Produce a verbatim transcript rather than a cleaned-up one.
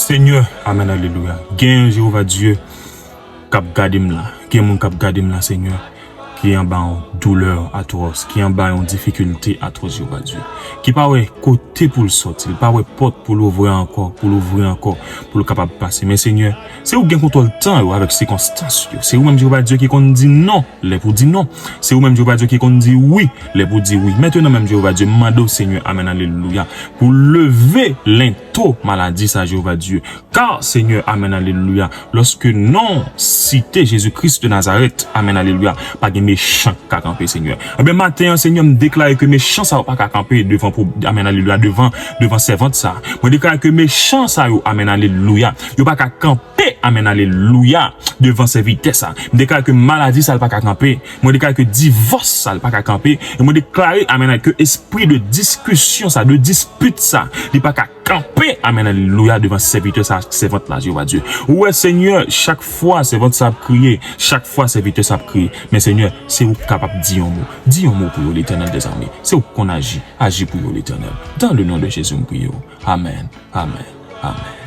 Senyè, amèn, alelouya. Gen Jewova Dye k ap gade m la. Gen moun k ap gade m la, Senyè, ki anba yon doulè atwòs, ki anba yon difikilte atwòs, Jewova Dye. Ki pa wè kote pou l sòti, li pa wè pòt pou l ouvri ankò, pou l ouvri ankò, pou l kapab pase. Men, Senyè, se ou ki gen kontwòl tan yo avèk sikonstans yo. Se ou menm, Jewova Dye, ki konn di non lè pou di non. Se ou menm, Jewova Dye, ki konn di wi lè pou di wi. Mentnan menm, Jewova Dye, m mande w, Senyè, amèn, alelouya, pou w leve lento maladi sa, Jewova Dye. Ka, Senyè, amèn, alelouya, lòske non site Jezi Kris de Nazarèt, amèn, alelouya, pa gen mechan k ka kanpe, Senyè. Ebyen, maten an, Senyè, m deklare ke mechan sa yo pa ka kanpe devan, amèn, alelouya, devan, devan sèvant sa. Mwen deklare ke mechan sa yo, amèn, alelouya, yo pa ka kanpe, amèn, alelouya, devan sèvitè sa. M deklare ke maladi sa, l pa ka kanpe. Mwen deklare ke divòs sa, l pa ka kanpe. E mwen deklare, amèn, ke espri de diskisyon sa, de dispit sa, li pa ka kanpe, amèn, alelouya, devan sèvitè sa ak sèvant la, Jewova Dye. Ou wè, Senyè, chak fwa sèvant sa ap kriye, chak fwa sèvitè sa ap kriye, men, Senyè, se ou k kapab di yon mo. Di yon mo pou yo, Letènèl dèzame. Se ou k konn aji. Aji pou yo, Letènèl. Dan le non de Jezi, m priye w. Amèn. Amèn. Amèn.